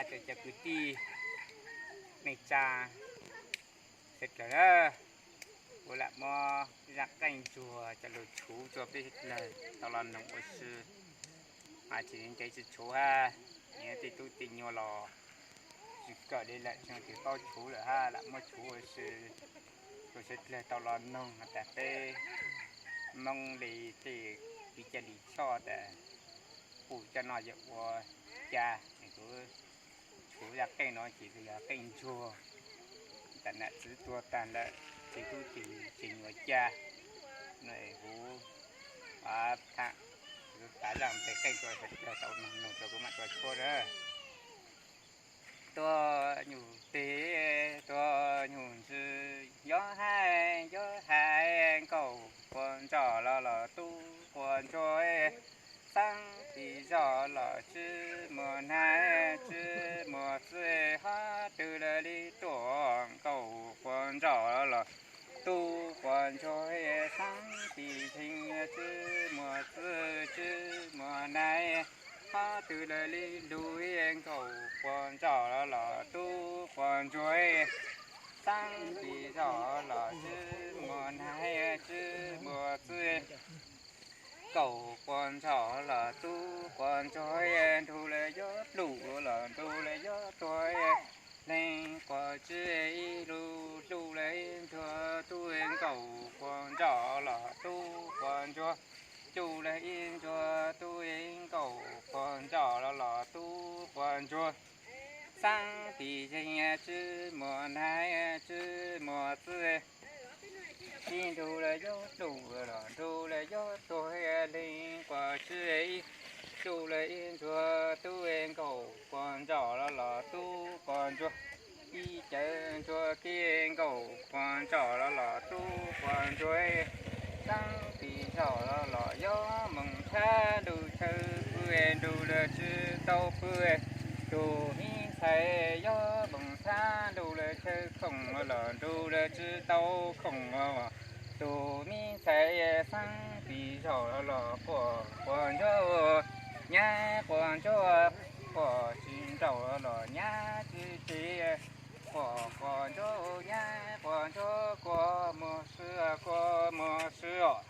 Cov kwv tij neej tsa sawv dlawg na, kuv lam muab zaj qeej ntsuag coj los tshuv rua peb sawv dlawg tau los noog ua si. Mas tsis ntev tsis tshuv hab, nws tej tub tej nyuag los tsis kawm li lawm, tsis paub tshuv lawm hab, lam muab tshuv ua si rua sawv dlawg tau los noog tas peb Moob li tej kev cai li choj tas pum coj noj yuav ua cas. Kuv tshuv zaj qeej no ces yog qeej ntsuag tas nam txwv tuag tag lawm, tej tub tej nyuag cas. No kuv tham, kuv tham zaj ntawd qeej rua sawv dlawg tau noog, noog rua kuv mam rua tshuab na. Tuag nyuj teg, tuag nyuj ntsws, yuav hais yuav hais, nkauj quas ntsoj los los tub quas ntsuag, xeeb tsis zog los tswb muag hnav, tswb muag txwj, hov twg lawv li tuaj, nkauj quas ntsoj los tub quas ntsuag, xeeb tsis zeeg tswb muag txwj, tswb muag hnav, hov twg lawv li lug, nkauj quas ntsoj los los tub quas ntsuag, xeeb tsis zog los tswb muag hnav, tswb muag txwj, nkauj quas ntsoj los tub quas ntsuag, nrug lawv yuav pluj los nrug lawv yuav tuag, leeg quas tswb ib lug, pluj lawv ib ntsuag tub, nkauj quas ntsoj los tub quas ntsuag, pluj lawv ib ntsuag tub, nkauj quas ntsoj los los tub quas ntsuag, xeeb tsis zeeg tswb muag hnav, tswb muag txwj, ib nrug lawv yuav pluj los nrug lawv yuav tuag, leeg quas tswb ib, pluj lawv ib ntsuag tub, nkauj quas ntsoj los los tub quas ntsuag, ib cawv ntsuag kiag, nkauj quas ntsoj los los tub quas ntsuag, xeeb tsis zog los los yuav moog txhab ntuj chaw pw, nrug lawv tswb tau pw, tug mi ntxhais yuav moog txhab ntuj lawv chaw khoom los nrug lawv tswb tau khoom, tug mi ntxhais xeeb tsis zog los los quaj quas ntsuag, nyab quas ntsuag, quaj tsis nraum los nyab tsis tsim, quaj quas ntsuag, nyab quas ntsuag, quaj muag swb, quaj muag swb os.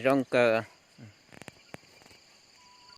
Zoo kawg.